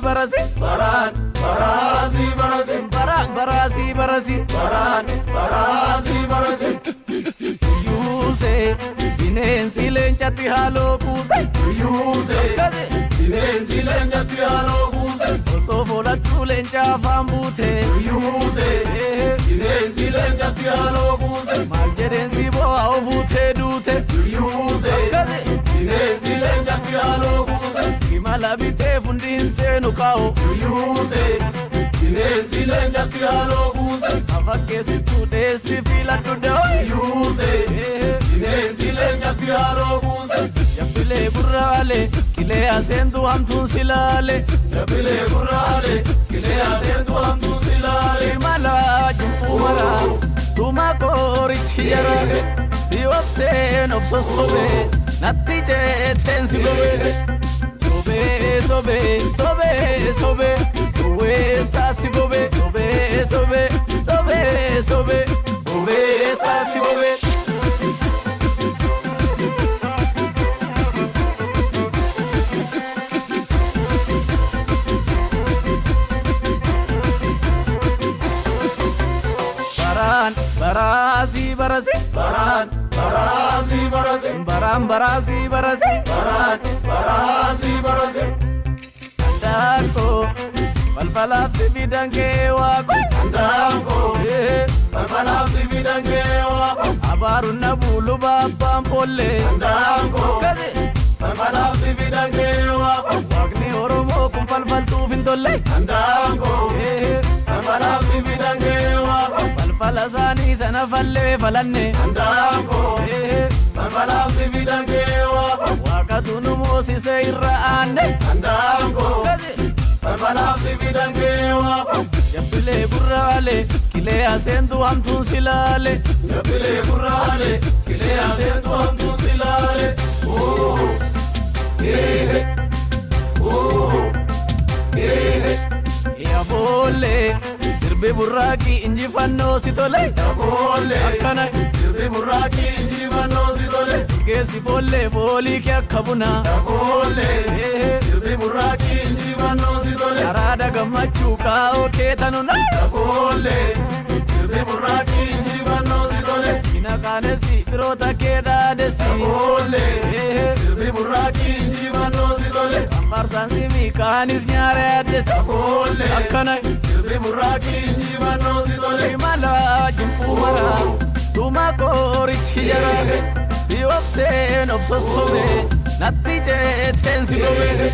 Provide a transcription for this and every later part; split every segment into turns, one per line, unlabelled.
barasi.
Baraan baraasii barasi.
Baraan baraasii barasi.
Baraan baraasii barasi.
Yuusee bineensi leencatti haaloo kuuse.
Yuusee bineensi leencatti haaloo kuuse.
Osoo foolattuu leenca afaan buute.
Yuusee bineensi leencatti haaloo kuuse.
Maal jedheensi bo'aa ofuutee duute.
Yuusee bineensi leencatti haaloo kuuse.
Imala bitee fundi hin seenu kaa'u.
Yuusee bineensi leencatti haaloo kuuse.
Afakkeessittuu dheessi filadhu da'oo.
Yuusee bineensi leencatti haaloo kuuse.
Jabbilee burraalee qilee aseentu hamtuun silaale.
Jabbilee burraalee qilee aseentu hamtuun silaale.
Imala jubbuu maraa suma qorichi jara. Si obseen obsossobee natti ceeteen si gobee. Sobee sobee sobee sobee duwweessaa si gobee. Sobee sobee sobee sobee duwweessaa si gobee. Baraan baraasii barasi.
Baraan baraasii barasi.
Baraan baraasii barasi.
Baraan baraasii barasi.
Andaanqoo falfalaaf si fidan kee waaqo.
Andaanqoo falfalaaf si fidan kee waaqo.
Abaaruun na buulu baabbaan foollee.
Andaanqoo falfalaaf si fidan kee waaqo.
Waaqni Oromoo kun falfaltuuf hin tolle.
Andaanqoo falfalaaf si fidan kee waaqo.
Falfala isaanii sana fallee falanne.
Andaanqoo falfalaaf si fidan kee waaqo.
Waaqatu nu moosise irra aanne.
Andaanqoo falfalaaf si fidan kee waaqo.
Jabbilee burraalee qilee aseentu hamtuun silaale.
Jabbilee burraalee qilee aseentu hamtuun silaale.
Yaaboolee sirbi burraaqii injifannoo si tole.
Yaaboolee
Akkana
sirbi burraaqii injifannoo si tole.
Geessi foollee foolii kee akka bunaa.
Yaaboolee sirbi burraaqii injifannoo si tole.
Araada gammachuu kaa'oo keetanuna.
Yaaboolee sirbi burraaqii injifannoo si tole.
Ina qaanessi firoota kee dhaadessi.
Yaaboolee sirbi burraaqii injifannoo si tole.
Farsaan simii kaanis nyaara yaaddessi.
Yaaboolee
Akkana
sirbi burraaqii injifannoo si tole.
imala jibbuu maraa suma qorichi jara. Si obseen obsossobee natti ceeteen si gobee.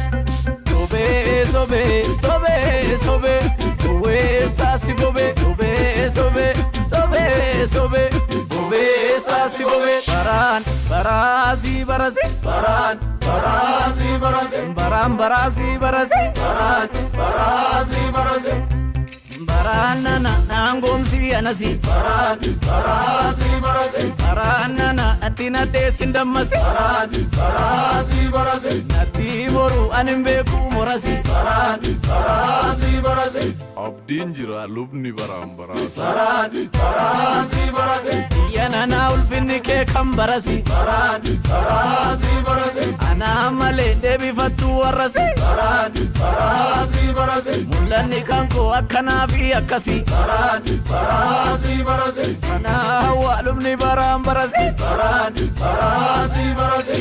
Sobee sobee sobee sobee duwweessaa si gobee. Sobee sobee sobee sobee duwweessaa si gobee. Baraan baraasii barasi.
Baraan baraasii barasi.
Baraan baraasii barasi.
Baraan baraasii barasi.
Baraan nana naangoomsii anasi.
Baraan baraasii barasi.
Baraan nana natti nadheessin dammasi.
Baraan baraasii barasi.
Natti boru ani hin beeku morasi.
Baraan baraasii barasi.
Abdiin jira lubni baraan baraasa.
Baraan baraasii barasi.
Biyya nanaa ulfinni kee kan barasi.
Baraan baraasii barasi.
Anaa malee deebifattuu warrasi.
Baraan baraasii barasi.
Mul'anni kan koo akkanaa fi akkasi.
Baraan baraasii barasi.
Kanaa hawaa lubni baraan barasi.
Baraan baraasii barasi.